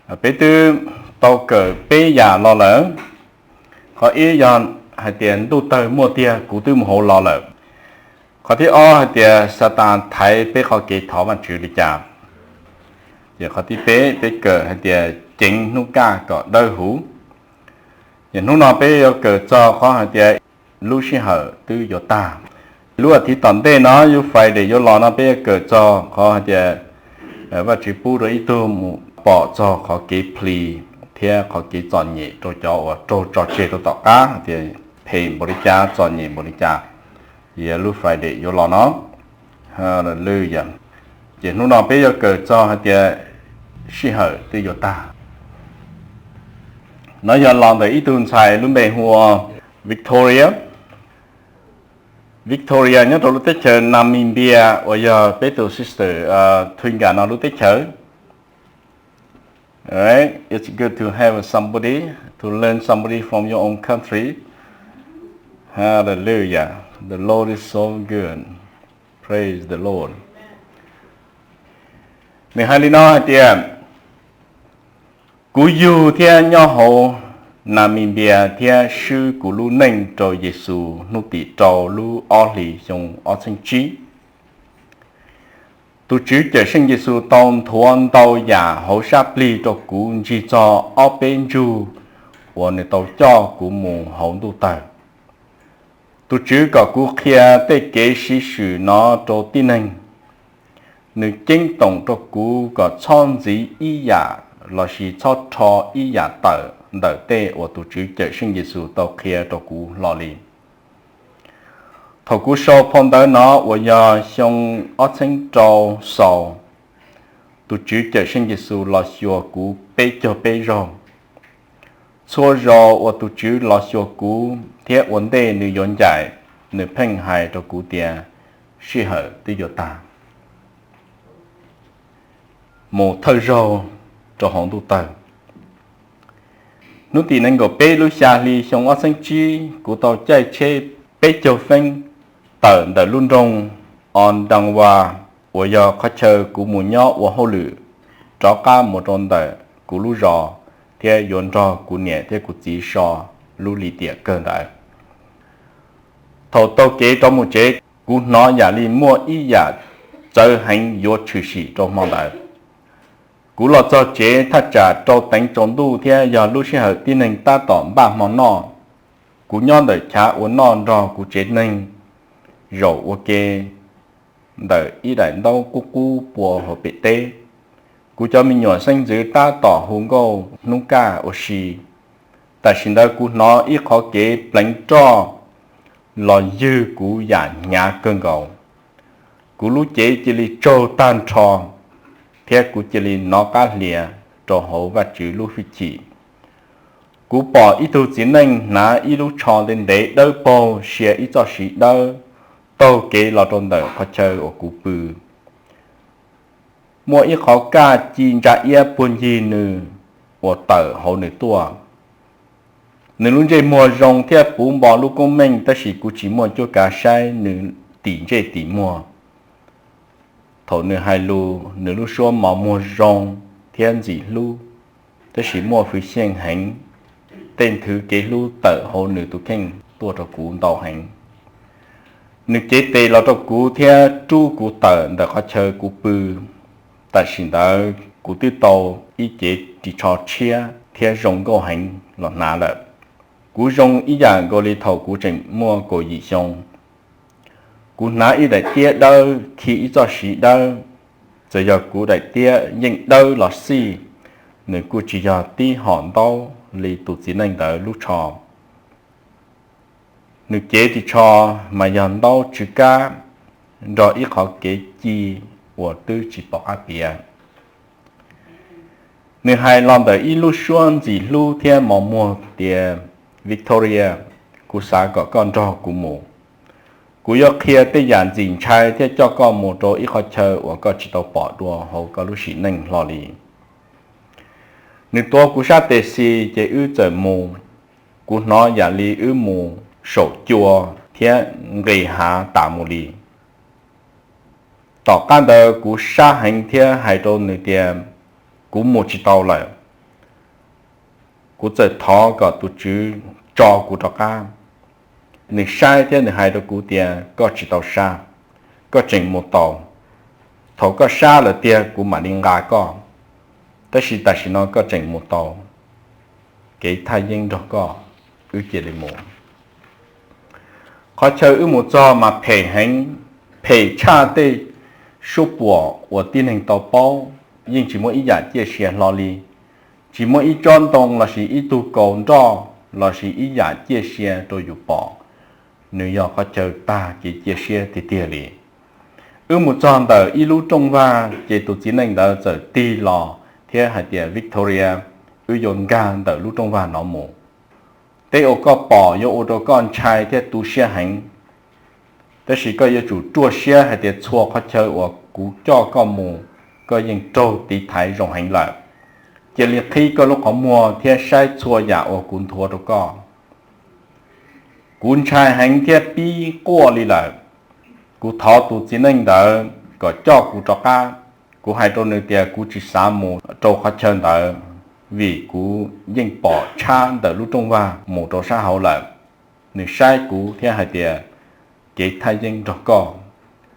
Peb twb tau kawm peb yam los lawm. Qhov ib yog hais tias ntuj tawg muaj tiag, kuv twb mus hauv los lawm. Qhov thib ob hais tias Xatas thaiv peb qhov kev thov Vajtswv li cas. Ces qhov thib peb peb kawm hais tias ceev hnub kaj kom dawb huv. Ces hnub no peb yuav kawm txog qhov hais tias lub sij hawm twb yuav tag. Lub as thiv tom ntej no, lub Friday yuav los no peb yuav kawm txog qhov hais tias Vajtswv pub rau ib tug mus pom txog qhov kev plig thiab qhov kev txom nyem rau cov uas raug tso tseg rau tom qab tias phem npaum li cas, txom nyem npaum li cas. Yog lub Friday yuav los no. Hallelujah. Ces hnub no peb yuav kawm txog hais tias sij hawm twb yuav tag. No yog los ntawm ib tug ntxhais lub npe hu ua Victoria. Victoria nyob rau lub teb chaws Namibia uas yog peb tus sister Twinga no lub teb chaws. Alright, it's good to have somebody, to learn somebody from your own country. Hallelujah. The Lord is so good. Praise the Lord. Nws hais li no hais tias, kuv yug thiab nyob hauv Namibia thiab swb kuv lub neej rau Yexus hnub tim rau lub ob hlis xyoo ob txheeb tsib. Tus Tswv Cawmseej Yexus tau nthuav ntau yam hauv sab plig rau kuv ntsig txog ob peb ntsug uas nws tau coj kuv mus hauv ntuj tawg. Tus Tswv kom kuv qhia tej kev siv swm no rau tib neeg. Nws ceeb toom rau kuv kom txhob ntxiv ib yam lossis txhob rho ib yam tawm ntawm tej uas tus Tswv Cawmseej Yexus tau qhia rau kuv hlo li. Thaum kuv sau phau ntawv no uas yog xyoo ob txheeb rau xaus, tus Tswv Cawmseej Yexus los xyuas kuv peb caug peb zaug. Txhua zaus uas tus Tswv los xyuas kuv thiab ua ntej nws yuav ncaim, nws pheej hais rau kuv tias, sij hawm twb yuav tag, mus thawj zaug rau hauv ntuj tawg. Hnub tim nees nkaum peb lub xya hli xyoo ob txheeb tsib, kuv tau caij tsheb peb caug feeb tawm ntawm lub nroog Ondawa, uas yog qhov chaw kuv mus nyob ua hauj lwm, rov qab mus rau ntawm kuv lub zos thiab yuav nrog kuv niam thiab kuv txiv so lub lim tiam kawg ntawd. Thaum taug kev rov mus tsev, kuv hnov yam li muaj ib yam txawv heev yuav tshwm sim rau hmo ntawd. Kuv los txog tsev thaj tsam rau teev tsaus ntuj thiab yog lub sij hawm tib neeg tab tom npaj hmo noj. Kuv nyob ntawm chav ua noj nrog kuv tsev neeg zaum ua ke ntawm ib daim ntaub qub qub pua hauv pem teb. Kuv cov me nyuam xeeb ntxwv tab tom hu nkauj hnub kaj ua si. Tam sim ntawd kuv hnov ib qhov kev pleev roj los ywg kuv yam hnyav kawg nkaus. Kuv lub cev cia li tsaug tag nrho, thiab kuv cia li nov qab hlias rau hauv Vajtswv lub hwj chim. Kuv pom ib tug txiv neej hnav ib lub tsho ntev ntev dawb paug sia ib txoj siv dawb taug kev los rau ntawm qhov chaw uas kuv pw. Muaj ib qhov kaj ci ntsa iab puag ncig nws uas tawm hauv nws tuaj. Nws lub ntsej muag zoo thiab puv npo lub koob meej, tab sis kuv tsis muaj cuab kav saib nws tim ntsej tim muag. Thaum nws hais lus, nws lub suab mos muag zoo thiab ntxim hlub, tab sis muaj hwj xyeej heev. Tej nthwv kev hlub tawm hauv nws tus kheej tuaj rau kuv ntau heev. Nws cev tes los rau kuv thiab rub kuv tawm ntawm qhov chaw kuv pw. Tam sim ntawd kuv twb tau ib cev ris tsho tshiab thiab zoo nkauj heev los hnav lawm. Kuv zoo ib yam nkaus li thaum kuv tseem muaj kaum yim xyoo. Kuv hnav ib daim tiab dawb, khi ib txoj siv dawb. Txawm yog kuv daim tiab yeej dawb los xij, nws kuj tsis yog tib hom ntaub li tus txiv neej ntawd lub tsho. Nws cev ris tsho mas yog ntaub tsw kab nrog ib qhov kev ci uas twb tsis pom qab piav. Nws hais los ntawm ib lub suab ntxim hlub thiab mos muag tias, Victoria, kuv xav kom koj nrog kuv mus. Kuv yuav qhia tej yam ntxim ntshai thiab coj koj mus rau ib qhov chaw uas koj tsis tau pom dua hauv koj lub sim neej hlo li. Nws tuav kuv sab tes xis ces wb txawm mus. Kuv hnov yam li wb mus saum cua thiab nqis hav tas mus li. Tom qab ntawd kuv sab heev thiab hais rau nws tias, kuv mus tsis tau lawm. Kuv txawm thov kom tus Tswv tso kuv rov qab. Nws saib thiab nws hais rau kuv tias, koj tsis tau sab, koj tseem mus tau. Thaum koj sab lawm tiag kuv mam li nqa koj, tab sis tam sim no koj tseem mus tau. Kev thaj yeeb nrog koj, wb cia li mus. Qhov chaw wb mus txog mas phem heev, phem tshaj tej suab puam uas tib neeg tau paub, yeej tsis muaj ib yam ciaj sia hlo li. Tsis muaj ib tsob ntoo lossis ib tug kaus nroj lossis ib yam ciaj sia rau yus pom. Nws yog qhov chaw tag kev cia siab tiag tiag li. Wb mus txog ntawm ib lub rooj vag ces tus txiv neej ntawd txawm tig los thiab hais tias, Victoria, wb yuav nkag ntawm lub rooj vag no mus. Tej uas koj pom yuav ua rau koj ntshai thiab tu siab heev. Tab sis koj yuav tsum ruaj siab hais tias txhua qhov chaw uas kuv coj koj mus, koj yeej raug tiv thaiv zoo heev lawm. Cia li qhib koj lub qhov muag thiab saib txhua yam uas kuv nthuav rau koj. Kuv ntshai heev thiab pib quaj li lawm. Kuv thov tus txiv neej ntawd kom coj kuv rov qab. Kuv hais rau nws tias kuv tsis xav mus rau qhov chaw ntawd, vim kuv yeej pom tshab ntawm lub rooj vag mus rau sab hauv lawm. Nws saib kuv thiab hais tias, kev thaj yeeb nrog koj,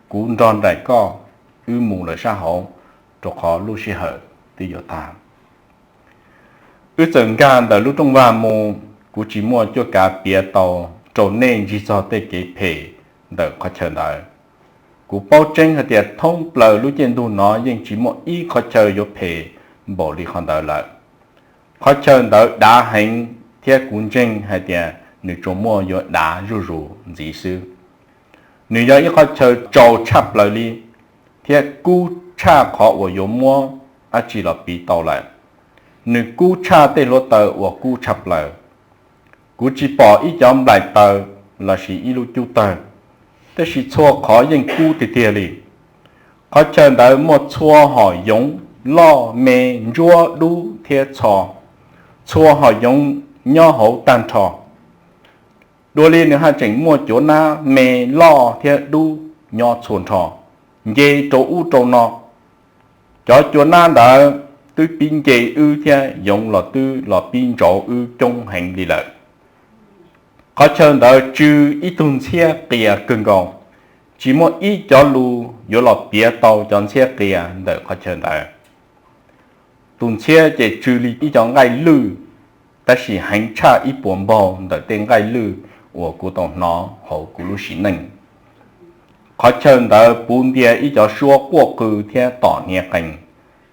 kuv nrog nraim koj, wb mus lawm sab hauv, rau qhov lub sij hawm twb yuav tag. Wb txawm nkag ntawm lub rooj vag mus, kuv tsis muaj cuab kav piav tau rau nej ntsig txog tej kev phem ntawm qhov chaw ntawd. Kuv paub tseeb hais tias thoob plaws lub caij ntuj no yeej tsis muaj ib qhov chaw yuav phem npaum li qhov ntawd lawm. Qhov chaw ntawd dav heev thiab kuv ntseeg hais tias nws tsuas muaj yuav dav zuj zus ntxiv xwb. Nws yog ib qhov chaw tsaus tshaj plaws li, thiab kub tshaj qhov uas yuav muab dab tsi los piv tau lawm. Nws kub tshaj tej hluav taws uas kub tshaj plaws. Kuv tsis pom ib cov nplaim taws lossis ib lub cub tawg, tab sis txhua qhov yeej kub tiag tiag li. Qhov chaw ntawd muaj txhua hom yoov loj me, ntsuab, dub thiab txho. Txhua hom yoov nyob hauv tag nrho. Dua li nws haj tseem muaj cuav nab me loj thiab dub nyob txhua nrho, nce rau ub rau no. Cov cuav nab ntawd twb pib nce wb thiab yoov los twb los pib ntsauv wb coob heev li lawm. Qhov chaw ntawd tsw ib tug ntxhiab qias kawg nkaus, tsis muaj ib cov lus yuav los piav tau cov ntxhiab qias ntawm qhov chaw ntawd. Tus ntxhiab ces tsw li ib cov nqaij lwj, tab sis heev tshaj ib puas npaug ntawm tej nqaij lwj uas kuv tau hnov hauv kuv lub sim neej. Qhov chaw ntawd puv ntia ib cov suab quaj qw thiab tom hniav qees,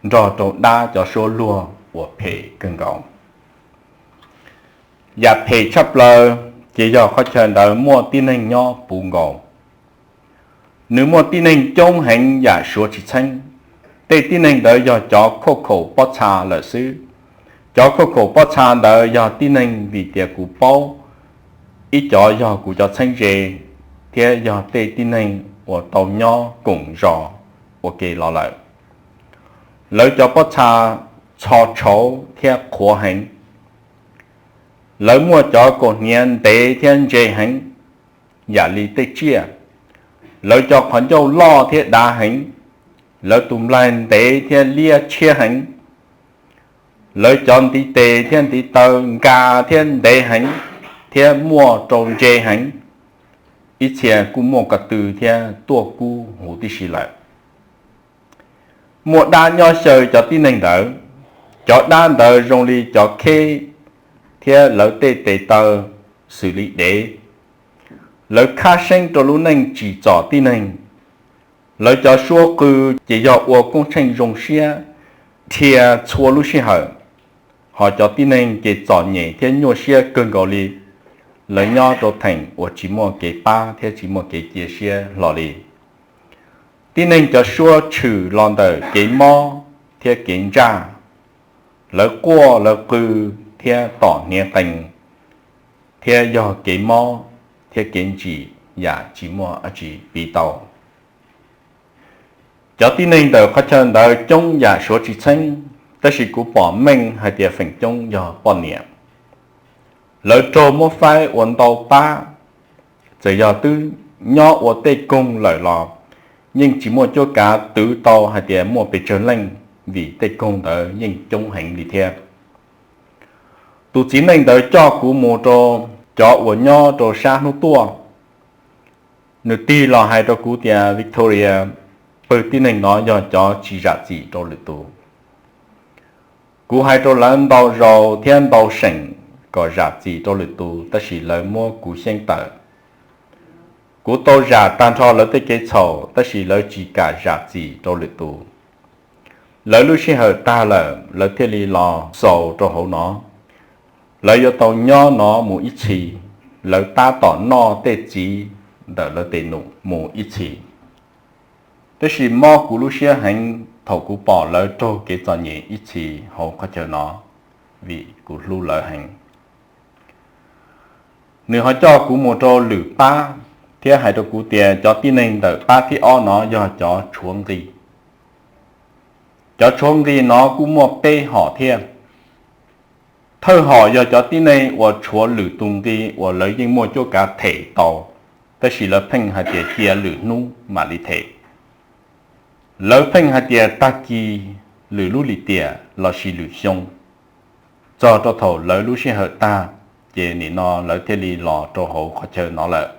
nrog rau dab cov suab luag uas phem kawg nkaus. Yam phem tshaj plaws ces yog qhov chaw ntawd muaj tib neeg nyob puv nkaus. Nws muaj tib neeg coob heev yam suav tsis txheeb. Tej tib neeg ntawd yog cov khauj khaum pob txha lawm xwb. Cov khauj khaum pob txha ntawd yog tib neeg vim tias kuv paub, ib cov yog kuv cov txheeb ze, thiab yog tej tib neeg uas tau nyob koom zos ua ke los lawm. Lawv cov pob txha txho tshauv thiab qhuav heev. Lawv muaj cov kaum hniav ntev thiab ntse heev, yam li tej tsiaj. Lawv cov qhov ncauj loj thiab dav heev. Lawv tus nplaig ntev thiab liab tshiab heev. Lawv cov ntiv tes thiab ntiv taw nkas thiab ntev heev, thiab muaj rau ntse heev. Ib txhia kuj muaj ko tw thiab tuaj kub huv tib si lawm. Muaj dab nyob xyaw cov tib neeg ntawd. Cov dab ntawd zoo li cov kheb, thiab lawv tej tes taw xws li dev. Lawv khab seeb rau lub neej tsim txom tib neeg. Lawv cov suab qw ces yog ua koob tsheej zoo siab dhia txhua lub sij hawm. Hos cov tib neeg ces txom nyem thiab nyuaj siab kawg nkaus li. Lawv nyob rau theem uas tsis muaj kev pab thiab tsis muaj kev cia siab hlo li. Tib neeg cov suab tshwm los ntawm kev mob thiab kev ntsaj. Lawv quaj lawv qw thiab tom hniav qees, thiab yog kev mob thiab kev ntsim yam tsis muaj dab tsi piv tau. Cov tib neeg ntawm qhov chaw ntawd coob yam suav tsis txheeb, tab sis kuv pom meej hais tias feem coob yog poj niam. Lawv raug muab faib ua ntau pab, txawm yog twb nyob ua tej koog lawm los yeej tsis muaj cuab kav twv tau hais tias muaj pes tsawg leej, vim tej koog ntawd yeej coob heev li thiab. Tus txiv neej ntawd coj kuv mus rau cov uas nyob rau sab hnub tuaj. Nws tig los hais rau kuv tias, Victoria, pawg tib neeg no yog cov tsis zam txim rau lwm tus. Kuv hais rau lawv ntau zaus thiab ntau seem kom zam txim rau lwm tus, tab sis lawv muab kuv xyeeb tawm. Kuv tau zam tag nrho lawv tej kev txhaum, tab sis lawv tsis kam zam txim rau lwm tus. Lawv lub sij hawm tag lawm, lawv thiaj li los xaus rau hauv no. Lawv yuav tau nyob no mus ib txhis. Lawv tab tom noj tej txiv ntawm lawv tes num mus ib txhis. Tab sis mob kuv lub siab heev thaum kuv pom lawv raug kev txom nyem ib txhis hauv qhov chaw no, vim kuv hlub lawv heev. Nws ho coj kuv mus rau lwm pab thiab hais rau kuv tias cov tib neeg ntawm pab thib ob no yog cov tshuav nqi. Cov tshuav nqi no kuj muaj peb hom thiab. Thawj hom yog cov tib neeg uas tshuav lwm tus nqi uas lawv yeej muaj cuab kav them tau, tab sis lawv pheej hais tias cia lwm hnub mam li them. Lawv pheej hais tias tag kis, lwm lub lim tiam lossis lwm xyoo, txog rau thaum lawv lub sij hawm tag, ces nim no lawv thiaj li los rau hauv qhov chaw no lawm.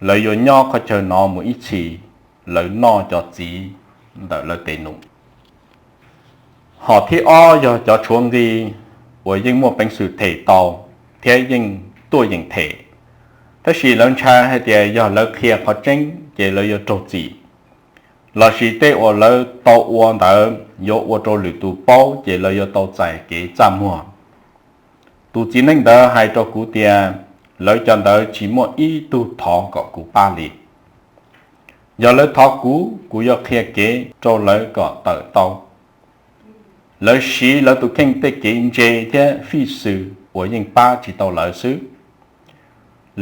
Lawv yuav nyob qhov chaw no mus ib txhis, lawv noj cov txiv ntawm lawv tes num. Hom thib ob yog cov tshuav nqi uas yeej muaj peev xwm them tau thiab yeej tuaj yeem them, tab sis lawv ntshai hais tias yog lawv qhia qhov tseeb ces lawv yuav raug txim, lossis tej uas lawv tau ua ntawd yuav ua rau lwm tus paub ces lawv yuav tau txais kev txaj muag. Tus txiv neej ntawd hais rau kuv tias lawv cov ntawd tsis muaj ib tug thov kom kuv pab li. Yog lawv thov kuv, kuv yuav qhia kev rau lawv kom tawm tau. Lawv siv lawv tus kheej tej kev ntse thiab fij xwm uas yeej pab tsis tau lawv xwb.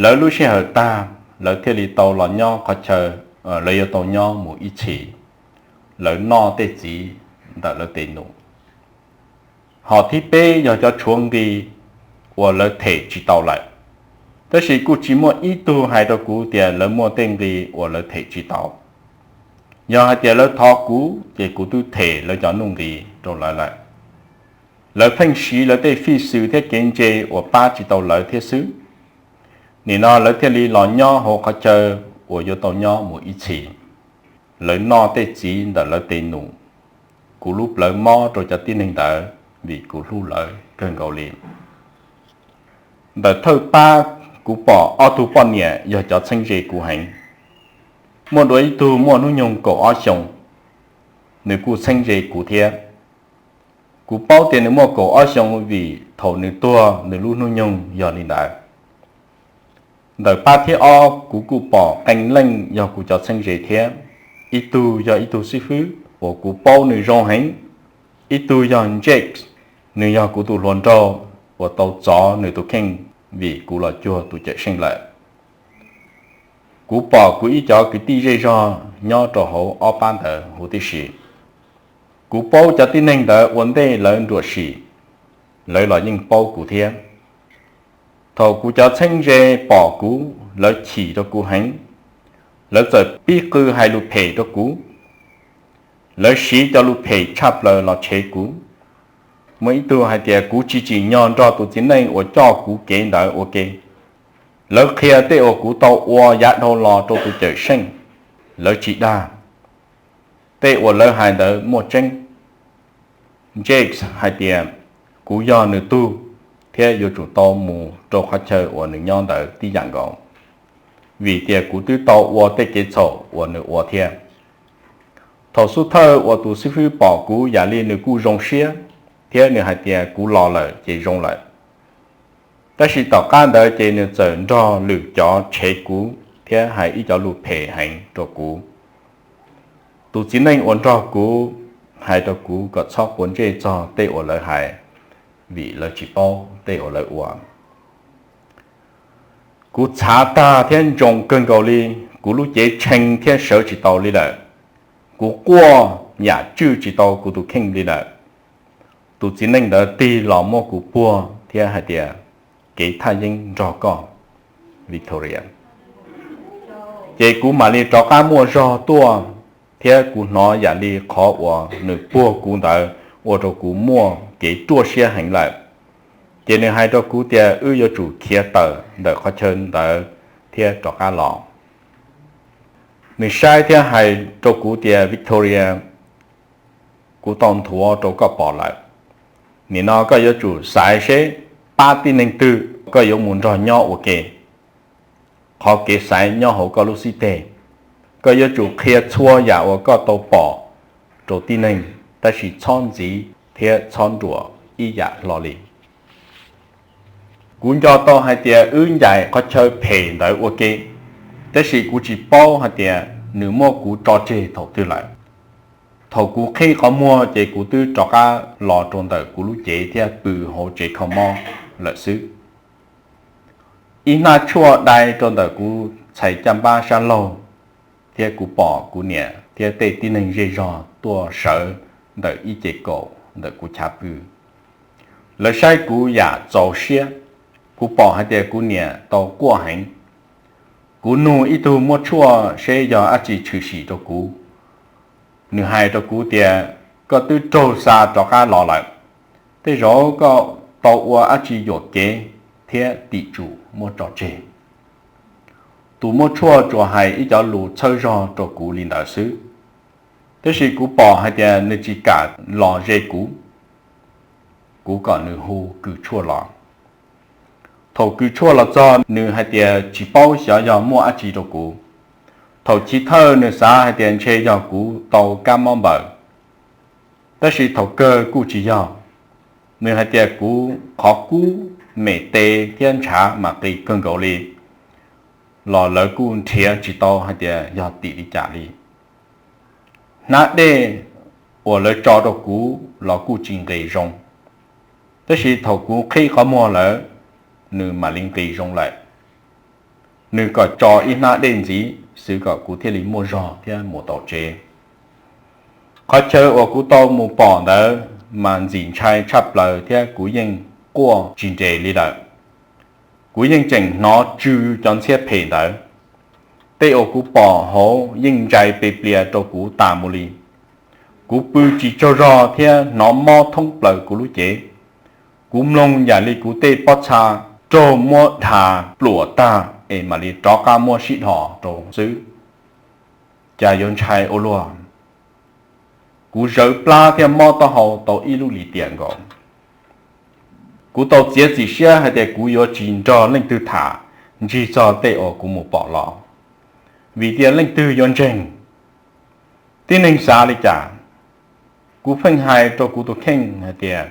Lawv lub sij hawm tag, lawv thiaj li tau los nyob qhov chaw, lawv yuav tau nyob mus ib txhis. Lawv noj tej txiv ntawm lawv tes num. Hom thib peb yog cov tshuav nqi uas lawv them tsis tau lawm, tab sis kuj tsis muaj ib tug hais rau kuv tias lawv muaj tej nqi uas lawv them tsis tau. Yog hais tias lawv thov kuv, ces kuv twb them lawv cov nuj nqis rau lawv lawm. Lawv pheej siv lawv tej fij xwm thiab kev ntse uas pab tsis tau lawv thiab xwb. Nim no lawv thiaj li los nyob hauv qhov chaw uas yuav tau nyob mus ib txhis. Lawv noj tej txiv ntawm lawv tes num. Kuv lub plawv mob rau cov tib neeg ntawd vim kuv hlub lawv kawg nkaus li. Ntawm thawj pab, kuv pom ob tug poj niam yog cov txheeb ze kuv heev. Muaj dua ib tug muaj hnub nyoog kaum ob xyoos, nws kuj txheeb ze kuv thiab. Kuv paub tias nws muaj kaum ob xyoos vim thaum nws tuag nws lub hnub nyoog yog li ntawd. Ntawm pab thib ob kuv kuj pom qee leej yog kuv cov txheeb ze thiab. Ib tug yog ib tug xib fwb uas kuv paub nws zoo heev. Ib tug yog Jake, nws yog kuv tus hluas nraug uas tau txov nws tus kheej vim kuv los cuag tus cawm seej lawm. Kuv pom kuv ib cov kwv tij zej zog nyob rau hauv ob pab ntawd huv tib si. Kuv paub cov tib neeg ntawd ua ntej lawv nruam sim, lawv los yeej paub kuv thiab. Thaum kuv cov txheeb ze pom kuv, lawv chim rau kuv heev. Lawv txawm pib qw hais lus phem rau kuv. Lawv siv cov lus phem tshaj plaws los tshev kuv. Muaj ib tug hais tias kuv tsis tsim nyog nrog tus txiv neej uas coj kuv kev ntawd ua ke. Lawv qhia tej uas kuv tau ua yav dhau los rau tus cawm seej. Lawv tsis dag. Tej uas lawv hais ntawd muaj tseeb. Jake hais tias kuv yog nws tug thiab yuav tsum tau mus rau qhov chaw uas nws nyob ntawd tib yam nkaus, vim tias kuv twb tau ua tej kev txhaum uas nws ua thiab. Thaum xub thawj uas tus xib fwb pom kuv yam li nws kuj zoo siab, thiab nws hais tias kuv los lawm ces zoo lawm. Tab sis tom qab ntawd ces nws txawm nrog lwm cov tshev kuv thiab hais ib cov lus phem heev rau kuv. Tus txiv neej uas nrog kuv hais rau kuv kom txhob quav ntsej txog tej uas lawv hais, vim lawv tsis paub tej uas lawv ua. Kuv txhav tag thiab ntsoov kawg nkaus li, kuv lub cev tshee thiab sawv tsis tau li lawm. Kuv quaj yam tswj tsis tau kuv tus kheej li lawm. Tus txiv neej ntawd tig los muab kuv puag thiab hais tias, kev thaj yeeb nrog koj, Victoria. Ces kuv mam li rov qab muaj zog tuaj, thiab kuv hnov yam li qhov uas nws puag kuv ntawd ua rau kuv muaj kev ruaj siab heev lawm. Ces nws hais rau kuv tias wb yuav tsum khiav tawm ntawm qhov chaw ntawd thiab rov qab los. Nws saib thiab hais rau kuv tias, Victoria, kuv tau nthuav rau koj pom lawm. Nim no koj yuav tsum xaiv seb pab tib neeg twg koj yuav mus nrog nyob ua ke. Qhov kev xaiv nyob hauv koj lub xib teg. Koj yuav tsum qhia txhua yam uas koj tau pom rau tib neeg, tab sis txhob ntxiv thiab txhob nruam ib yam hlo li. Kuv nco tau hais tias wb ncaim qhov chaw phem ntawd ua ke, tab sis kuv tsis paub hais tias nws muab kuv tso tseg thaum twg lawm. Thaum kuv qhib qhov muag ces kuv twb rov qab los rau ntawm kuv lub cev thiab pw hauv tsev kho mob lawm xwb. Ib hnab tshuaj dai rau ntawm kuv txhais caj npab sab laug, thiab kuv pom kuv niam thiab tej tib neeg zej zog tuaj sawv ntawm ib ce kaum ntawm kuv chav pw. Lawv saib kuv yam txaus siab. Kuv pom hais tias kuv niam tau quaj heev. Kuv nug ib tug muab tshuaj seb yog dab tsi tshwm sim rau kuv. Nws hais rau kuv tias, koj twb raug xa rov qab los lawm. Tej zaum koj tau ua dab tsi yuam kev thiab tim tsum muab tso tseg. Tus muab tshuaj tsuas hais ib cov lus txhawb zog rau kuv li ntawd xwb, tab sis kuv pom hais tias nws tsis kam los ze kuv. Kuv kom nws hu kws tshuaj los. Thaum kws tshuaj los txog, nws hais tias tsis paub xyov yog muaj dab tsi rau kuv. Thaum chiv thawj nws xav hais tias ntshe yog kuv tau kab mob npaws, tab sis thaum kawg kuj tsis yog. Nws hais tias kuv qhov kub, me tes thiab ntshav mas qis kawg nkaus li, los lawv kuj nrhiav tsis tau hais tias yog tim li cas li. Hnab dej uas lawv tso rau kuv los kuj tsis nqis zoo, tab sis thaum kuv qhib qhov muag lawm, nws mam li nqis zoo lawm. Nws kom tso ib hnab dej ntxiv xwv kom kuv thiaj li muaj zog thiab mus tau tsev. Qhov chaw uas kuv tau mus pom ntawd mas ntxim ntshai tshaj plaws thiab kuv yeej quaj tsis nres li lawm. Kuv yeej tseem hnov tsw cov ntxhiab phem ntawd. Tej uas kuv pom hauv yeej ntsais pes plias rau kuv tas mus li. Kuv pw tsis tsaug zog thiab hnov mob thoob plaws kuv lub cev. Kuv mloog yam li kuv tej pob txha raug muab dhas pluam tag es mam li rov qab muab sib dhos rau xwb. Cas yuav ntshai ua luaj. Kuv zawv plab thiab mob taub hau tau ib lub lim tiam nkaus. Kuv tau txiav txim siab hais tias kuv yuav tsis nrog leej twg tham ntsig txog tej uas kuv mus pom los, vim tias leej twg yuav ntseeg. Tib neeg xav li cas? Kuv pheej hais rau kuv tus kheej hais tias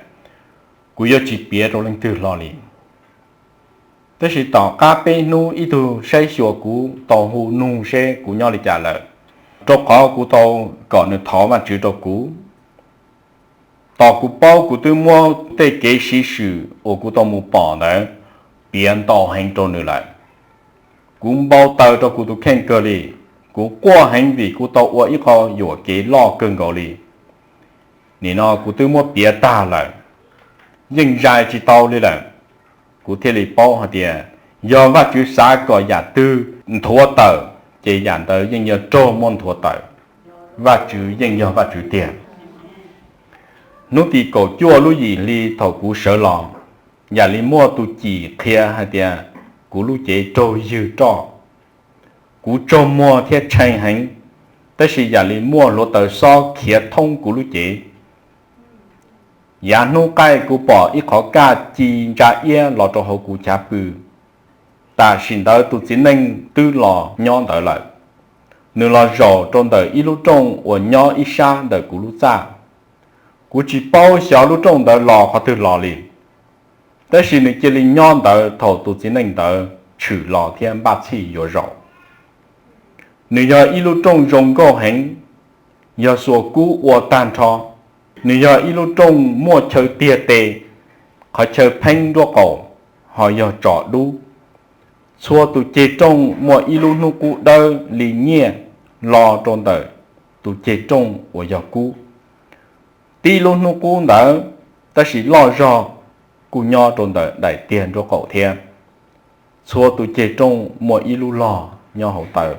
kuv yuav tsis piav rau leej twg hlo li. Tab sis tom qab peb hnub ib tug saib xyuas kuv tau hu nug seb kuv nyob li cas lawm, rau qhov kuv tau kom nws thov Vajtswv rau kuv. Tos kuv paub kuv twb muab tej kev siv swm uas kuv tau mus pom ntawd piav ntau heev rau nws lawm. Kuv npau taws rau kuv tus kheej kawg li. Kuv quaj heev vim kuv tau ua ib qho yuam kev loj kawg nkaus li. Nim no kuv twb muab piav tag lawm, yeej zais tsis tau li lawm. Kuv thiaj li paub hais tias yog Vajtswv xav kom yam twg nthuav tawm, ces yam ntawd yeej yuav raug muab nthuav tawm. Vajtswv yeej yog Vajtswv tiag. Hnub tim kaum cuaj lub yim hli thaum kuv sawv los, yam li muaj tus cim qhia hais tias kuv lub cev raug ywg roj. Kuv tsaug muag thiab tshee heev, tab sis yam li muaj hluav taws xob khiav thoob kuv lub cev. Yav hnub qaij kuv pom ib qhov kaj ci ntsa iab los rau hauv kuv chav pw. Tam sim ntawd tus txiv neej twb los nyob ntawd lawm. Nws los zaum rau ntawm ib lub rooj uas nyob ib sab ntawm kuv lub txaj. Kuv tsis paub xyov lub rooj ntawd los qhov twg los li, tab sis nws cia li nyob ntawd thaum tus txiv neej ntawd tshwm los thiab npaj txhij yuav zaum. Nws yog ib lub rooj zoo nkauj heev, yog xuas kub ua tag nrho. Nws yog ib lub rooj muaj chaw tiag tes, qhov chaw pheeb nruab qaum ho yog tsom dub. Txhua tus ceg rooj muaj ib lub hnub qub dawb li nyiaj los rau ntawm tus ceg rooj uas yog kub. Tib lub hnub qub ntawd, tab sis loj zog, kuj nyob rau ntawm daim tiag nruab qaum thiab. Txhua tus ceg rooj muaj ib lub log nyob hauv taw.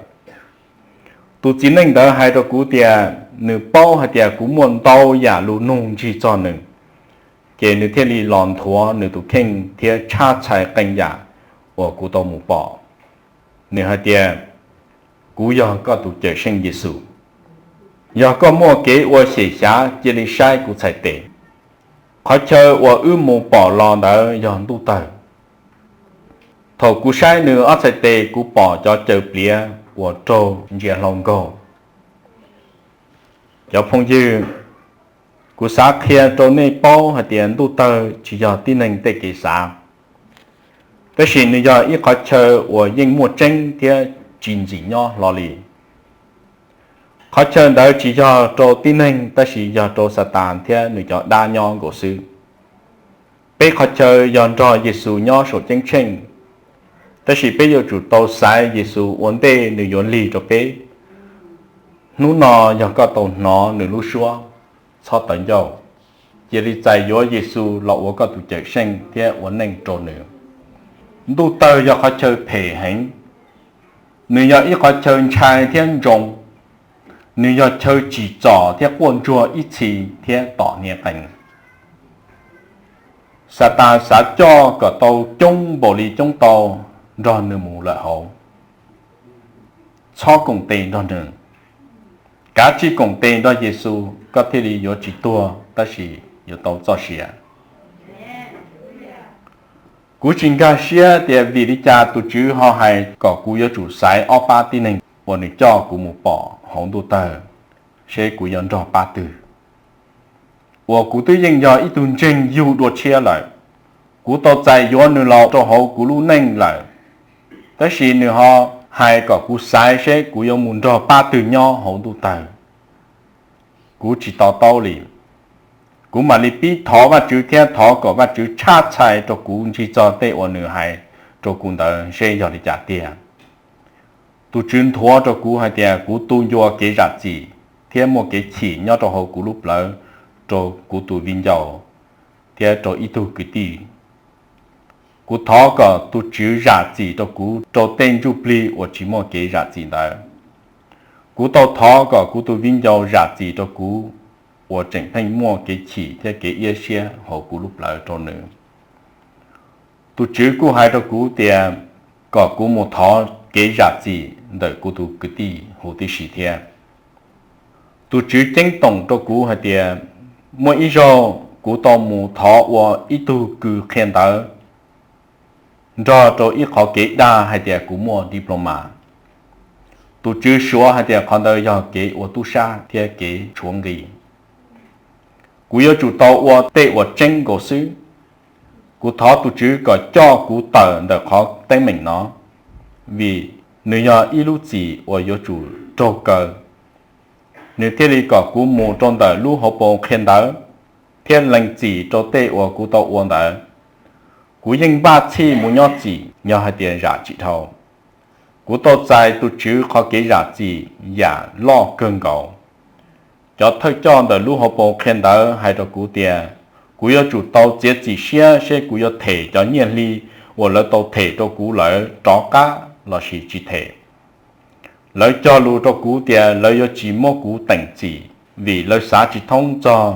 Tus txiv neej ntawd hais rau kuv tias nws paub hais tias kuv muaj ntau yam lus nug ntsig txog nws, Ces nws thiaj li los nthuav nws tus kheej thiab tshab txhais qee yam uas kuv tau mus pom. Nws hais tias, Kuv yog koj tus Cawmseej Yexus. Yog koj muaj kev ua xyem xyav, cia li saib kuv txhais tes. Qhov chaw uas wb mus pom los ntawd yog ntuj tawg. Thaum kuv saib nws ob txhais tes, kuv pom cov caws pliav uas raug ntsia hlau nkaug. Cov phooj ywg, kuv xav qhia rau nej paub hais tias ntuj tawg tsis yog tib neeg tej kev xav, tab sis nws yog ib qhov chaw uas yeej muaj tseeb thiab tsis ntxim nyob hlo li. Qhov chaw ntawd tsis yog rau tib neeg, tab sis yog rau Xatas thiab nws cov dab nyob nkaus xwb. Peb qhov chaw yog nrog Yexus nyob saum ceeb tsheej, tab sis peb yuav tsum tau xaiv Yexus ua ntej nws yuav lig rau peb. Hnub no yog koj tau hnov nws lub suab, txhob tawv ncauj. Cia li txais yuav Yexus los ua koj tus Cawmseej thiab ua neej rau nws. Ntuj tawg yog qhov chaw phem heev. Nws yog ib qhov chaw ntshai thiab ntsoov. Nws yog chaw tsim txom thiab quaj ntsuag ib txhis thiab tom hniav qees. Xatas xav coj kom tau coob npaum li coob tau nrog nws mus lawm hauv. Txhob koom tes nrog nws. Kav tsij koom tes nrog Yexus, koj thiaj li yuav tsis tuag tab sis yuav tau txoj sia. Kuv tsis nkag siab tias vim li cas tus Tswv ho hais kom kuv yuav tsum xaiv ob pab tib neeg uas nws coj kuv mus pom hauv ntuj tawg, seb kuv yuav nrog pab twg. Uas kuv twb yeej yog ib tug ntseeg yug dua tshiab lawm. Kuv tau txais yuav nws los rau hauv kuv lub neej lawm, tab sis nws ho hais kom kuv xaiv seb kuv yuav mus nrog pab twg nyob hauv ntuj tawg. Kuv tsis to taub li. Kuv mam li pib thov Vajtswv thiab thov kom Vajtswv tshab txhais rau kuv ntsig txog tej uas nws hais rau kuv ntawd seb yog li cas tiag. Tus Tswv nthuav rau kuv hais tias kuv tu ncua kev zam txim thiab muaj kev chim nyob rau hauv kuv lub plawv rau kuv tus viv ncaus thiab rau ib tug kwv tij. Kuv thov kom tus Tswv zam txim rau kuv rau tej ntsuj plig uas tsis muaj kev zam txim ntawd. Kuv tau thov kom kuv tus viv ncaus zam txim rau kuv uas tseem pheej muaj kev chim thiab kev iab siab hauv kuv lub plawv rau nws. Tus Tswv kuj hais rau kuv tias kom kuv mus thov kev zam txim ntawm kuv tus kwv tij huv tib si thiab. Tus Tswv ceeb toom rau kuv hais tias muaj ib zaug kuv tau mus thov ua ib tug kws qhia ntawv nrog rau ib qhov kev dag hais tias kuv muaj diploma. Tus Tswv suav hais tias qhov ntawd yog kev ua tub sab thiab kev tshuav nqi. Kuv yuav tsum tau ua tej uas tseeb nkaus xwb. Kuv thov tus Tswv kom coj kuv tawm ntawm qhov teeb meem no, vim nws yog ib lub txim uas yuav tsum raug kaw. Nws thiaj li kom kuv mus rau ntawm lub hauv paus qhia ntawv thiab lees txim rau tej uas kuv tau ua ntawd. Kuv yeej npaj txhij mus nyob txim yog hais tias zam tsis dhau. Kuv tau txais tus Tswv qhov kev zam txim yam loj kawg nkaus. Cov thawj coj ntawm lub hauv paus qhia ntawv hais rau kuv tias kuv yuav tsum tau txiav txim siab seb kuv yuav them cov nyiaj hli uas lawv tau them rau kuv lawm rov qab lossis tsis them. Lawv cog lus rau kuv tias lawv yuav tsis muab kuv teem txim vim lawv xav tsis thoob txog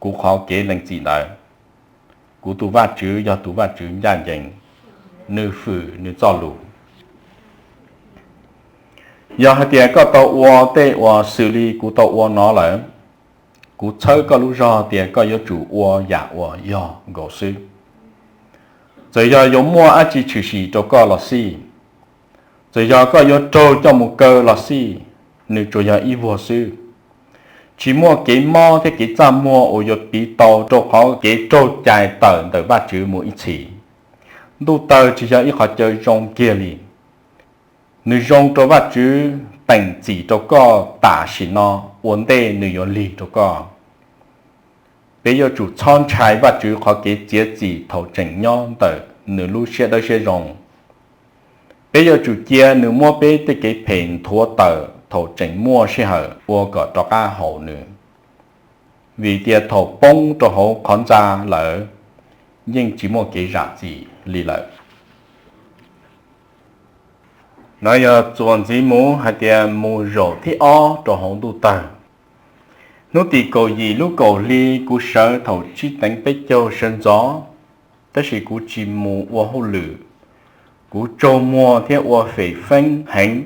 kuv qhov kev lees txim ntawd. Kuv tus Vajtswv yog tus Vajtswv ncaj ncees, nws fwm nws txoj lus. Yog hais tias koj tau ua tej uas xws li kuv tau ua no lawm, kuv txhawb koj lub zog tias koj yuav tsum ua yam uas yog nkaus xwb. Txawm yog yuav muaj dab tsi tshwm sim rau koj los xij, txawm yog koj yuav raug coj mus kaw los xij, nws tsuas yog ib vuag xwb. Tsis muaj kev mob thiab kev txaj muag uas yuav piv tau rau qhov kev raug cais tawm ntawm Vajtswv mus ib txhis. Ntuj tawg tsis yog ib qhov chaw zoo kiag li. Nws zoo rau Vajtswv teem txim rau koj tam sim no ua ntej nws yuav lig rau koj. Peb yuav tsum txhob ntshai Vajtswv qhov kev txiav txim thaum tseem nyob ntawm nws lub siab dawb siab zoo. Peb yuav tsum cia nws muab peb tej kev phem nthuav tawm thaum tseem muaj sij hawm ua kom rov qab haum nws. Vim tias thaum poob rau hauv qhov ntxa lawm, yeej tsis muaj kev zam txim li lawm. No yog txuas ntxiv mus hais tias mus zaum thib ob rau hauv ntuj tawg. Hnub tim kaum yim lub kaum hli, kuv sawv thaum tsib teev peb caug sawv ntxov, tab sis kuv tsis mus ua hauj lwm. Kuv tsaug muag thiab ua fem feeb heev.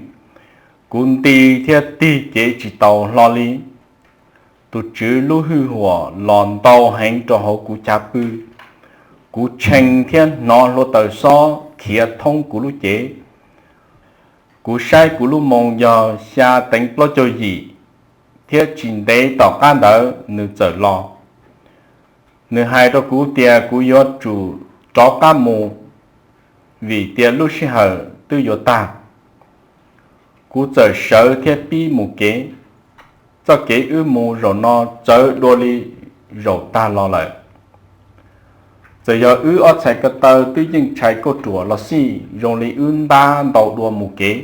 Kuv nti thiab tig cev tsis tau hlo li. Tus Tswv lub hwj huam los ntau heev rau hauv kuv cav pw. Kuv tshee thiab hnov hluav taws xob khiav thoob kuv lub cev. Kuv saib kuv lub moos yog xya teev plaub caug yim, thiab tsis ntev tom qab ntawd nws txawm los. Nws hais rau kuv tias kuv yuav tsum rov qab mus, vim tias lub sij hawm twb yuav tag. Kuv txawm sawv thiab pib mus kev. Txoj kev wb mus zaum no txawv dua li zaum tag los lawm. Txawm yog wb ob txhais ko taw twb yeej tshais kauj ruam los xij, zoo li wb ntab ntau dua mus kev.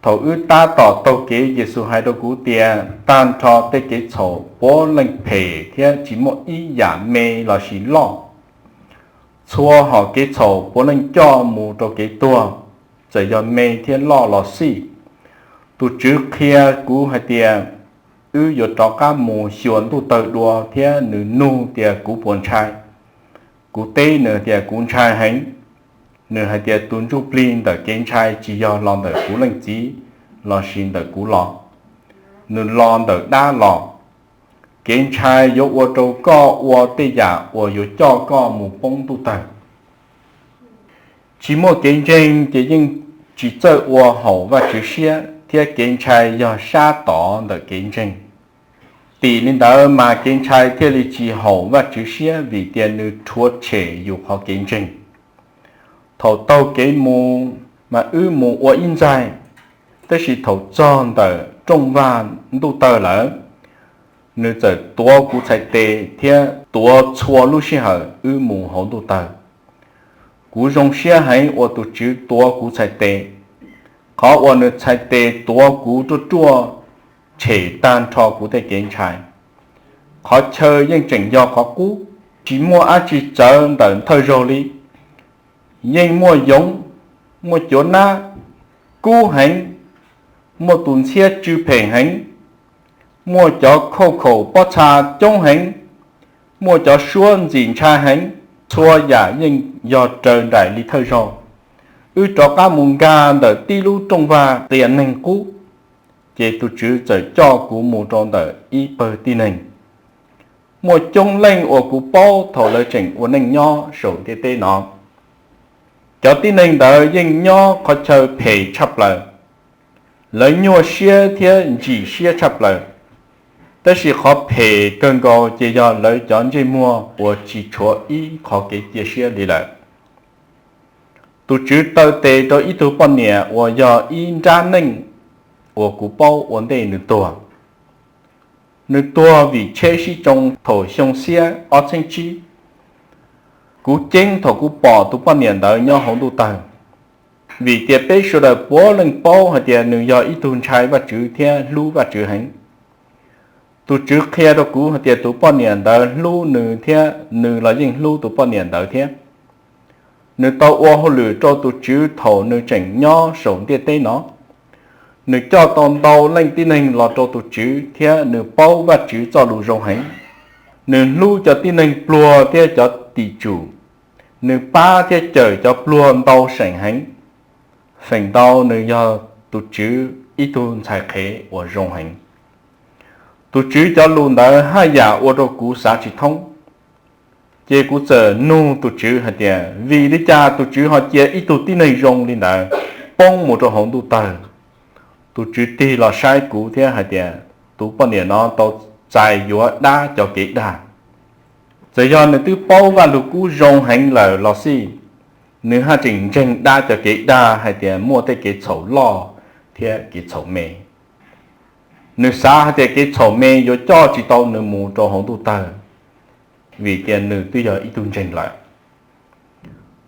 Thaum wb tab tom taug kev, Yexus hais rau kuv tias, tag nrho tej kev txhaum puav leej phem thiab tsis muaj ib yam me lossis loj. Txhua hom kev txhaum puav leej coj mus rau kev tuag, txawm yog me thiab loj los xij. Tus Tswv qhia kuv hais tias wb yuav rov qab mus xyuas ntuj tawg dua thiab nws nug tias kuv puas ntshai. Kuv teb nws tias kuv ntshai heev. Nws hais tias tus ntsuj plig ntawm kev ntshai tsis yog los ntawm kuv leej txiv lossis ntawm kuv los, nws los ntawm dab los. Kev ntshai yuav ua rau koj ua tej yam uas yuav coj koj mus poob ntuj tawg. Tsis muaj kev ntseeg ces yeej tsis txawj ua haum Vajtswv siab, thiab kev ntshai yog sab tod ntawm kev ntseeg. Tim li ntawd mas kev ntshai thiaj li tsis haum Vajtswv siab, vim tias nws rhuav tshem yus qhov kev ntseeg. Thaum taug kev mus mas wb mus ua ib ntxaig, tab sis thaum txog ntawm rooj vag ntuj tawg lawm, nws txawm tuav kuv txhais tes thiab tuav txhua lub sij hawm wb mus hauv ntuj tawg. Kuv zoo siab heev uas tus Tswv tuav kuv txhais tes. Qhov uas nws txhais tes tuav kuv ruaj ruaj tshem tag nrho kuv tej kev ntshai. Qhov chaw yeej tseem yog qhov qub, tsis muaj dab tsi txawv ntawm thawj zaug li. Yeej muaj yoov, muaj cuav nab kub heev, muaj tus ntxhiab tsw phem heev, muaj cov khauj khaum pob txha coob heev, muaj cov suab ntxim ntshai heev. Txhua yam yeej yog raws nraim li thawj zaug. Wb rov qab mus nkag ntawm tib lub rooj vag qias neeg qub, ces tus Tswv txawm coj kuv mus rau ntawm ib pawg tib neeg. Muaj coob leej uas kuv paub thaum lawv tseem ua neej nyob saum ntiaj teb no. Cov tib neeg ntawd yeej nyob qhov chaw phem tshaj plaws. Lawv nyuaj siab thiab ntsim siab tshaj plaws, tab sis qhov phem kawg nkaus ces yog lawv cov ntsej muag uas tsis tshuav ib qho kev cia siab li lawm. Tus Tswv taw tes rau ib tug poj niam uas yog ib nrab neej uas kuv paub ua ntej nws tuag. Nws tuag vim tsheb sib tsoo thaum xyoo xiab ob txheeb tsib. Kuv ceeb thaum kuv pom tus poj niam ntawd nyob hauv ntuj tawg, vim tias peb sawv daws puav leej paub hais tias nws yog ib tug ntshai Vajtswv thiab hlub Vajtswv heev. Tus Tswv qhia rau kuv hais tias tus poj niam ntawd hlub nws thiab nws los yeej hlub tus poj niam ntawd thiab. Nws tau ua hauj lwm rau tus Tswv thaum nws tseem nyob saum ntiaj teb no. Nws coj tau ntau leej tib neeg los rau tus Tswv thiab nws paub Vajtswv txoj lus zoo heev. Nws hlub cov tib neeg pluag thiab cov tim tsum. Nws pab thiab cawm cov pluag ntau seem heev. Feem ntau nws yog tus Tswv ib tug ntxhais qhev uas zoo heev. Tus Tswv cov lus ntawd haj yam ua rau kuv xav tsis thoob. Ces kuv txawm nug tus Tswv hais tias, vim li cas tus Tswv ho cia ib tug tib neeg zoo li ntawd poob mus rau hauv ntuj tawg? Tus Tswv tig los saib kuv thiab hais tias, tus poj niam no tau txais yuav dab cov kev dag. Txawm yog nws twb paub Vajluskub zoo heev lawm los xij, nws haj tseem ntseeg dab cov kev dag hais tias muaj tej kev txhaum loj thiab kev txhaum me. Nws xav hais tias kev txhaum me yuav coj tsis tau nws mus rau hauv ntuj tawg, vim tias nws twb yog ib tug ntseeg lawm.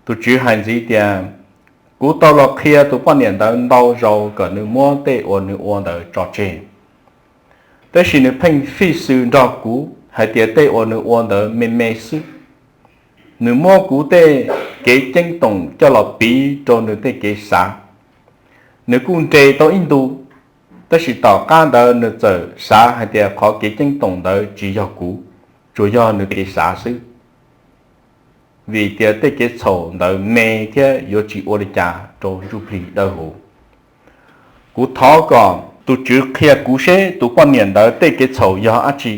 Tus Tswv hais ntxiv tias, kuv tau los qhia tus poj niam ntawd ntau zaus kom nws muab tej uas nws ua ntawd tso tseg. Tab sis nws pheej fij xws nrog kuv hais tias tej uas nws ua ntawd me me xwb. Nws muab kuv tej kev ceeb toom coj los piv rau nws tej kev xav. Nws kuj nres tau ib ntu, Tab sis tom qab ntawd nws txawm xav hais tias qhov kev ceeb toom ntawd tsis yog kuv, tsuas yog nws kev xav xwb, vim tias tej kev txhaum ntawd me thiab yuav tsis ua li cas rau ntsuj plig dawb huv. Kuv thov kom tus Tswv qhia kuv seb tus poj niam ntawd tej kev txhaum yog dab tsi.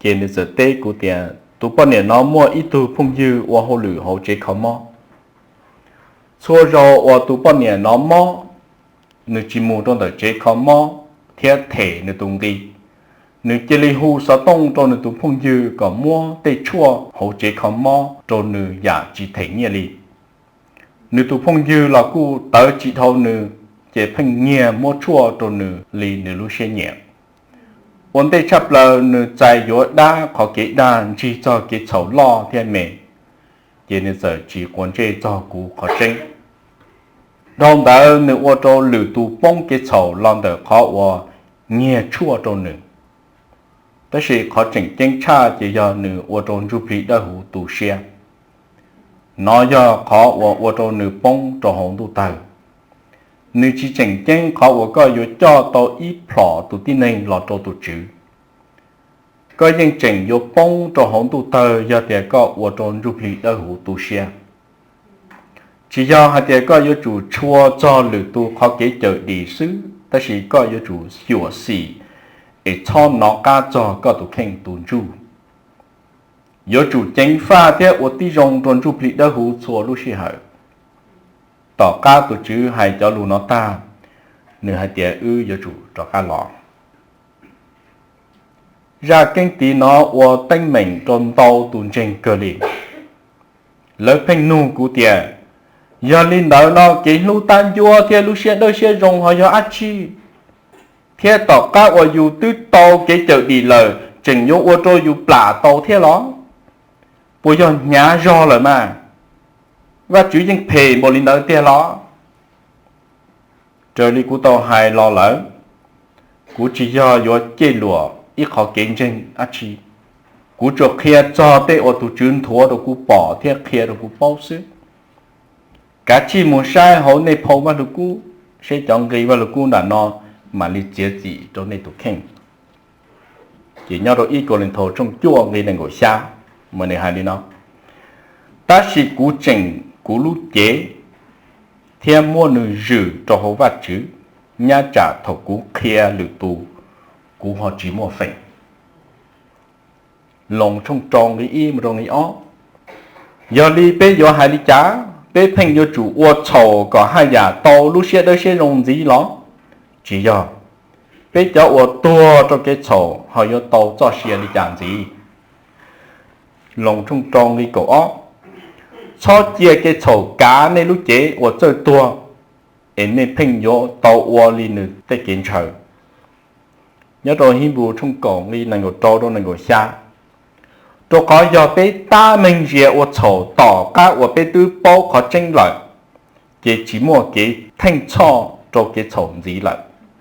Ces nws txawm teb kuv tias tus poj niam no muaj ib tug phooj ywg ua hauj lwm hauv tsev kho mob. Txhua zaus uas tus poj niam no mob, nws tsis mus rau ntawm tsev kho mob thiab them nws tus nqi. Nws cia li hu xov tooj rau nws tus phooj ywg kom muab tej tshuaj hauv tsev kho mob rau nws yam tsis them nyiaj li. Nws tus phooj ywg los kuj tawv tsis dhau nws, ces pheej nyiag muab tshuaj rau nws li nws lub siab nyiam. Ua ntej tshaj plaws nws txais yuav dab qhov kev dag ntsig txog kev txhaum loj thiab me, ces nws txawm tsis quav ntsej txog kuv qhov tseeb. Dhau ntawd nws ua rau lwm tus poob kev txhaum los ntawm qhov uas nyiag tshuaj rau nws. Tab sis qhov tseem ceeb tshaj ces yog nws ua rau ntsuj plig dawb huv tu siab. Nov yog qhov uas ua rau nws poob rau hauv ntuj tawg. Nws tsis tseem ceeb qhov uas koj yuav coj tau ib plhom tus tib neeg los rau tus Tswv. Koj yeej tseem yuav poob rau hauv ntuj tawg yog tias koj ua rau ntsuj plig dawb huv tu siab. Tsis yog hais tias koj yuav tsum tshua txog lwm tus qhov kev cawm dim xwb, tab sis koj yuav tsum xyuam xim es txhob nov qab txog koj tus kheej tus ntsuj. Yuav tsum ceev faj thiab ua tib zoo rau ntsuj plig dawb huv txhua lub sij hawm. Tom qab tus Tswv hais cov lus no tag, nws hais tias wb yuav tsum rov qab los. Zaj keeb tiv no ua teeb meem rau ntau tus ntseeg kawg li. Lawv pheej nug kuv tias, yog li ntawd no kev hlub tab ncuab thiab lub siab dawb siab zoo ho yog dab tsi? Thiab tom qab uas yus twb tau kev cawm dim lawm tseem yuav ua rau yus plam tau thiab los? Puas yog hnyav zog lawm mas? Vajtswv yeej phem npaum li ntawd tiag los? Raws li kuv tau hais los lawm, kuv tsis yog yuav cem luam ib qhov kev ntseeg dab tsi. Kuv tsuas qhia txog tej uas tus Tswv nthuav rau kuv pom thiab qhia rau kuv paub xwb. Kav tsij mus saib hauv nej phau Vaj Lug Kub, seb cov nqi Vaj Lug Kub nram no mam li txiav txim rau nej tus kheej. Ces nyob rau ib Kauleethaus tshooj cuaj nqi nees nkaum xya, mas nws hais li no: Tab sis kuv tseem kuv lub cev thiab muab nws zwm rau hauv Vajtswv, nyab tsam thaum kuv qhia lwm tus, kuv ho tsis muaj feem. Loos tshooj rau nqi ib mus rau nqi ob. Yog li peb yuav hais li cas? Peb pheej yuav tsum ua txhaum kom haj yam tau lub siab dawb siab zoo ntxiv los? Tsis yog. Peb cov uas tuag rau kev txhaum ho yuav tau txoj sia li cas ntxiv? Loos tshooj rau nqi kaum ob. Txhob cia kev txhaum kav nej lub cev uas txawj tuag, es nej pheej yuav tau ua li nws tej kev ntshaw. Nyob rau Hib Npus tshooj kaum nqi nees nkaum rau rau nees nkaum xya. Rau qhov yog peb tab meeg ntsia ua txhaum tom qab uas peb twb paub qhov tseeb lawm, ces tsis muaj kev theej txhoj rau kev txhaum ntxiv lawm.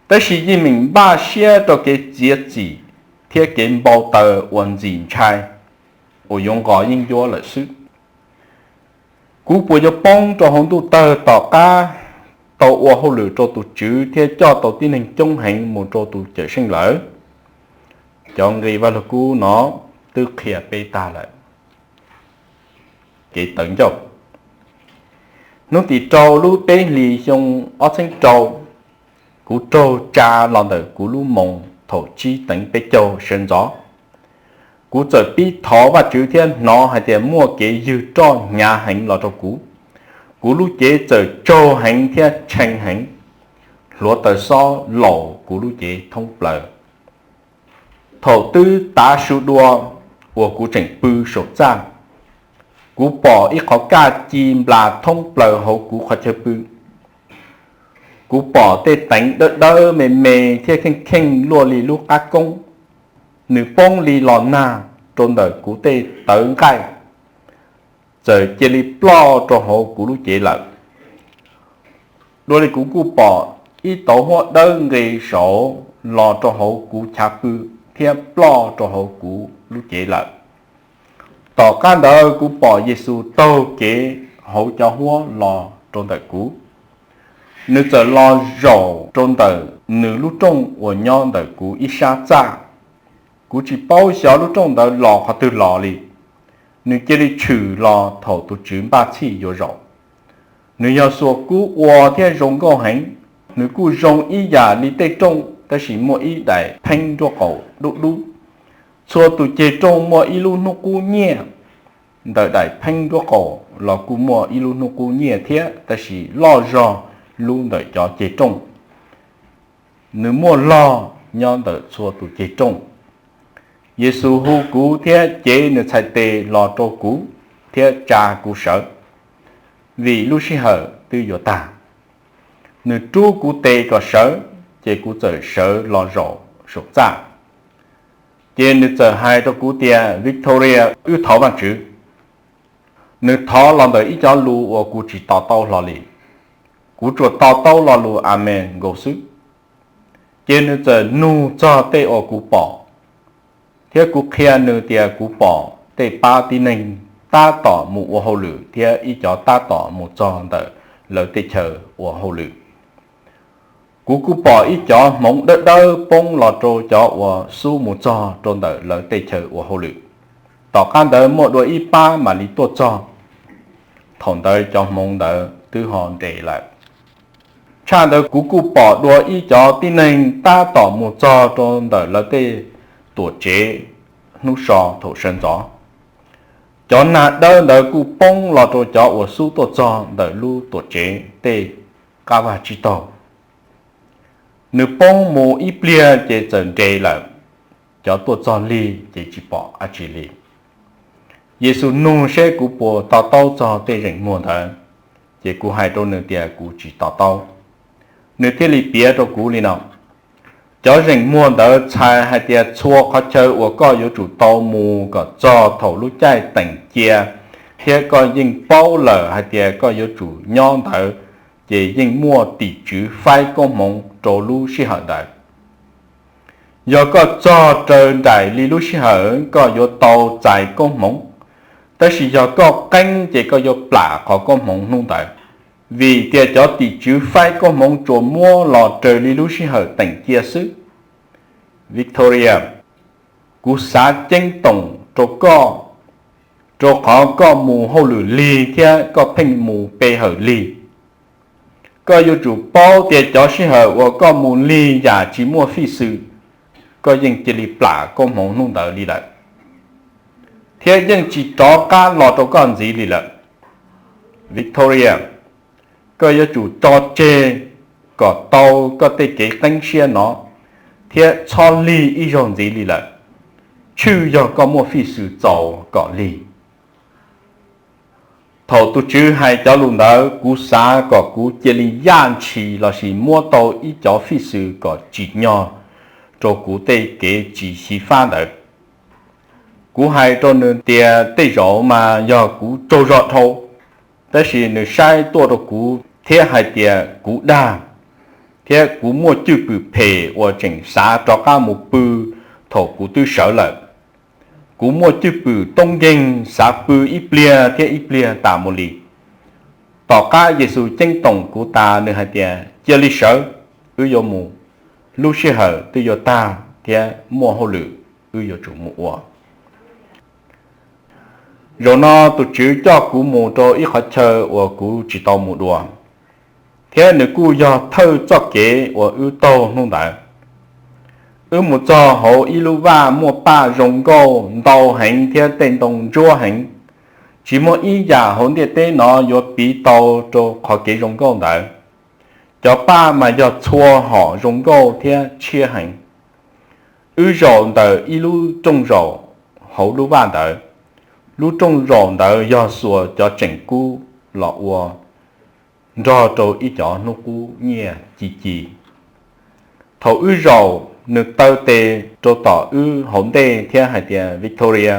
Tab sis yeej meem npaj siab rau kev txiav txim thiab kev npau taws uas ntxim ntshai uas yuav nqos yeeb ncuab lawm xwb. Kuv puas yuav poob rau hauv ntuj tawg tom qab tau ua hauj lwm rau tus Tswv thiab coj tau tib neeg coob heev mus rau tus Cawm Seej lawm? Cov nqi Vaj Lug Kub no twb qhia peb tag lawm. Kev tawv ncauj. Hnub tim rau lub peb hlis xyoo ob txheeb rau, kuv raug tsa los ntawm kuv lub moos thaum tsib teev peb caug sawv ntxov. Kuv txawm pib thov Vajtswv thiab hnov hais tias muaj kev ywg roj hnyav heev los rau kuv. Kuv lub cev txawm tsaug heev thiab tshee heev, hluav taws xob laum kuv lub cev thoob plaws. Thaum twb tav su dua uas kuv tseem pw saum txaj, kuv pom ib qhov kaj ci nplas thoob plaws hauv kuv qhov chaw pw. Kuv pom tej teev dawb dawb me me thiab kheej kheej luaj li lub qab koob, nws poob li los nag rau ntawm kuv tej tawv nqaij, txawm cia li ploj rau hauv kuv lub cev lawm. Dua li kuv kuj pom ib tauv huab dawb nqis saud los rau hauv kuv chav pw thiab ploj rau hauv kuv lub cev lawm. Tom qab ntawd kuv pom Yexus taug kev hauv cov huab los rau ntawm kuv. Nws txawm los zaum rau ntawm nws lub rooj uas nyob ntawm kuv ib sab txaj. Kuv tsis paub xyov lub rooj ntawd los qhov twg los li. Nws cia li tshwm los thaum tus Tswv npaj txhij yuav zaum. Nws yog xuas kub ua thiab zoo nkauj heev. Nws kuj zoo ib yam li tej rooj, tab sis muaj ib daim pheeb nruab qaum dub dub. Txhua tus ceg rooj muaj ib lub hnub qub nyiaj. Ntawm daim pheeb nruab qaum los kuj muaj ib lub hnub qub nyiaj thiab, tab sis loj zog lub ntawm cov ceg rooj. Nws muaj log nyob ntawm txhua tus ceg rooj. Yexus hu kuv thiab cev nws txhais tes los rau kuv thiab tsa kuv sawv, vim lub sij hawm twb yuav tag. Nws rub kuv tes kom sawv, ces kuv txawm sawv los zaum saum txaj. Ces nws txawm hais rau kuv tias, Victoria, wb thov Vajtswv. Nws thov los ntawm ib cov lus uas kuv tsis to taub hlo li. Kuv tsuas to taub lo lus Amees nkaus xwb. Ces nws txawm nug txog tej uas kuv pom, thiab kuv qhia nws tias kuv pom tej pab tib neeg tab tom mus ua hauj lwm thiab ib cov tab tom mus txog ntawm lawv tej chaw ua hauj lwm. Kuv kuj pom ib cov hmoov dawb dawb poob los rau cov uas xub mus txog rau ntawm lawv tej chaw ua hauj lwm. Tom qab ntawd muaj dua ib pab mam li tuaj txog. Thaum ntawd cov hmoov ntawd twb ho nres lawm. Tshaj ntawd kuv kuj pom dua ib cov tib neeg tab tom mus txog rau ntawm lawv tej tuam tsev hnub so thaum sawv ntxov. Cov nag dawb ntawd kuj poob los rau cov uas xub tuaj txog ntawm lub tuam tsev tej qab vaj tsib taug. Nws poob mus ib pliag ces txawm nres lawm. Cov tuaj txog lig ces tsis pom dab tsi li. Yexus nug seb kuv puas to taub txog tej zeem muag ntawd, ces kuv hais rau nws tias kuv tsis to taub. Nws thiaj li piav rau kuv li no: Cov zeem muag ntawd txhais hais tias txhua qhov chaw uas koj yuav tsum tau mus kom txog thaum lub caij teem cia, thiab koj yeej paub lawm hais tias koj yuav tsum nyob ntawd, ces yeej muaj tim tswv faib koob hmoov rau lub sij hawm ntawd. Yog koj txog raws nraim li lub sij hawm, koj yuav tau txais koob hmoov, tab sis yog koj qeeb ces koj yuav plam qhov koob hmoov hnub ntawd, vim tias cov tim tswv faib koob hmoov tsuas muab los raws li lub sij hawm teem cia xwb. Victoria, kuv xav ceeb toom rau koj, rau qhov koj mus hauj lwm lig thiab koj pheej mus pe hawm lig. Koj yuav tsum paub tias cov sij hawm uas koj mus lig yam tsis muaj fij xwm, koj yeej cia li plam koob hmoov hnub ntawd li lawm, thiab yeej tsis rov qab los rau koj ntxiv li lawm. Victoria, koj yuav tsum tso tseg kom tau koj tej kev qeeb siab no, thiab txhob lig ib zaug ntxiv li lawm, tshwj yog koj muaj fij xwm txaus kom lig. Thaum tus Tswv hais cov lus ntawd, kuv xav kom kuv cia li yaj ntshis lossis muab tau ib cov fij xwm kom tsim nyog rau kuv tej kev tsis xyiv fab ntawd. Kuv hais rau nws tias tej zaum mas yog kuv tsaug zog dhau, tab sis nws saib tuaj rau kuv thiab hais tias kuv dag, thiab kuv muaj cwj pwm phem uas tseem xav rov qab mus pw thaum kuv twb sawv lawm. Kuv muaj cwj pwm toob nkeeg xav pw ib pliag thiab ib pliag tas mus li. Tom qab Yexus ceeb toom kuv tas, nws hais tias, Cia li sawv, wb yuav mus. Lub sij hawm twb yuav tag thiab muaj hauj lwm wb yuav tsum mus ua. Zaum no tus Tswv coj kuv mus rau ib qhov chaw uas kuv tsis tau mus dua, thiab nws kuj yog thawj txoj kev uas wb taug hnub ntawd. Wb mus txog hauv ib lub vaj muaj paj zoo nkauj ntau heev thiab tej ntoo ntsuab heev. Tsis muaj ib yam hauv ntiaj teb no yuav piv tau rau qhov kev zoo nkauj ntawd. Cov paj mas yog txhua hom zoo nkauj thiab tshiab heev. Wb zaum ntawm ib lub rooj zaum hauv lub vaj ntawd. Lub rooj zaum ntawd yog xuas cov tseem kub los ua, nrog rau ib cov hnub qub nyiaj ci ci. Thaum wb zaum, nws taw tes rau tom wb hauv ntej thiab hais tias, Victoria,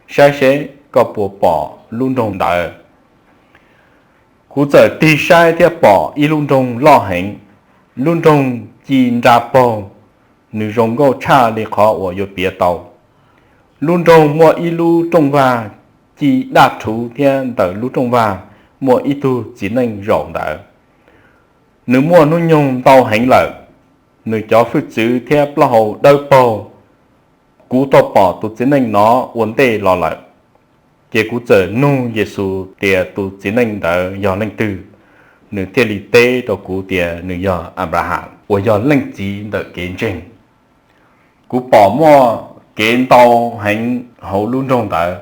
saib seb koj puas pom lub nroog ntawd. Kuv txawm tig saib thiab pom ib lub nroog loj heev. Lub nroog ci nra paug, nws zoo nkauj tshaj li qhov uas yuav piav tau. Lub nroog muaj ib lub rooj vag ci daj rhuv thiab ntawm lub rooj vag muaj ib tug txiv neej zaum ntawd. Nws muaj hnub nyoog ntau heev lawm. nws cov hwj txwv thiab plaub hau dawb paug. Kuv tau pom tus txiv neej no ua ntej los lawm, ces kuv txawm nug Yexus tias tus txiv neej ntawd yog leej twg, nws thiaj li teb rau kuv tias nws yog Anplaham uas yog leej txiv ntawm kev ntseeg. Kuv pom muaj kev ntau heev hauv lub nroog ntawd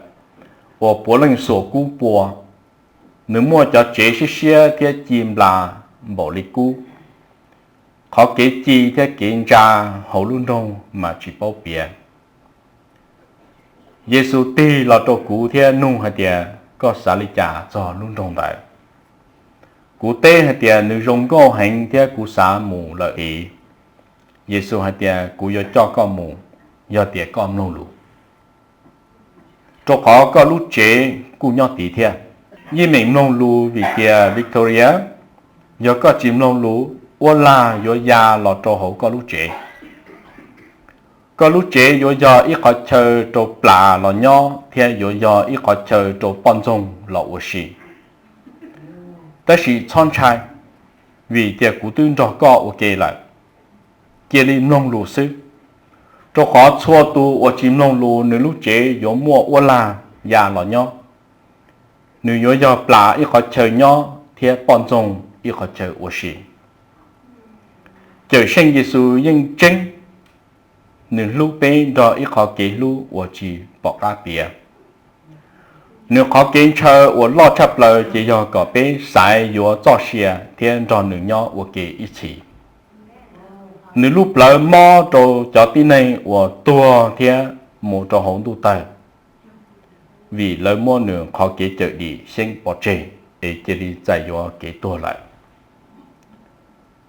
uas puav leej xuas kub pua. Nws muaj cov tsev siab siab thiab ci nplas npaum li kub. Qhov kev ci thiab kev ntsa hauv lub nroog mas tsis paub piav. Yexus tig los rau kuv thiab nug hais tias, koj xav li cas txog lub nroog ntawd? Kuv teb hais tias, nws zoo nkauj heev thiab kuv xav mus lawm tid. Yexus hais tias, kuv yuav coj koj mus yog tias koj mloog lus, rau qhov koj lub tsev kuj nyob tid thiab. Yeej meem mloog lus vim tias Victoria, yog koj tsis mloog lus, uab lag yuav ya los rau hauv koj lub tsev. Koj lub tsev yuav yog ib qhov chaw rau plas los nyob thiab yuav yog ib qhov chaw rau poj ntxoog los ua si. Tab sis txhob ntshai, vim tias kuv twb nrog koj ua ke lawm. Cia li mloog lus xwb, rau qhov txhua tus uas tsis mloog lus nws lub tsev yuav muaj uab lag ya los nyob. Nws yuav yog plas ib qhov chaw nyob thiab poj ntxoog ib qhov chaw ua si. Cawm Seej Yexus yeej tseeb, nws hlub peb nrog ib qhov kev hlub uas tsis pom qab piav. Nws qhov kev ntshaw uas loj tshaj plaws ces yog kom peb xaiv yuav txoj sia thiab nrog nws nyob ua ke ib txhis. Nws lub plawv mob rau cov tib neeg uas tuag thiab mus rau hauv ntuj tawg, vim lawv muab nws qhov kev cawm dim xyeeb pov tseg, es cia li txais yuav kev tuag lawm.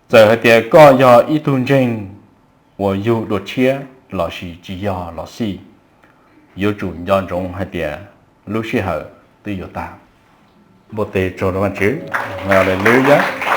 Txawm hais tias koj yog ib tug ntseeg uas yug dua tshiab lossis tsis yog los xij, yuav tsum nco ntsoov hais tias lub sij hawm twb yuav tag. Npau tes rau Vajtswv. Haleluya.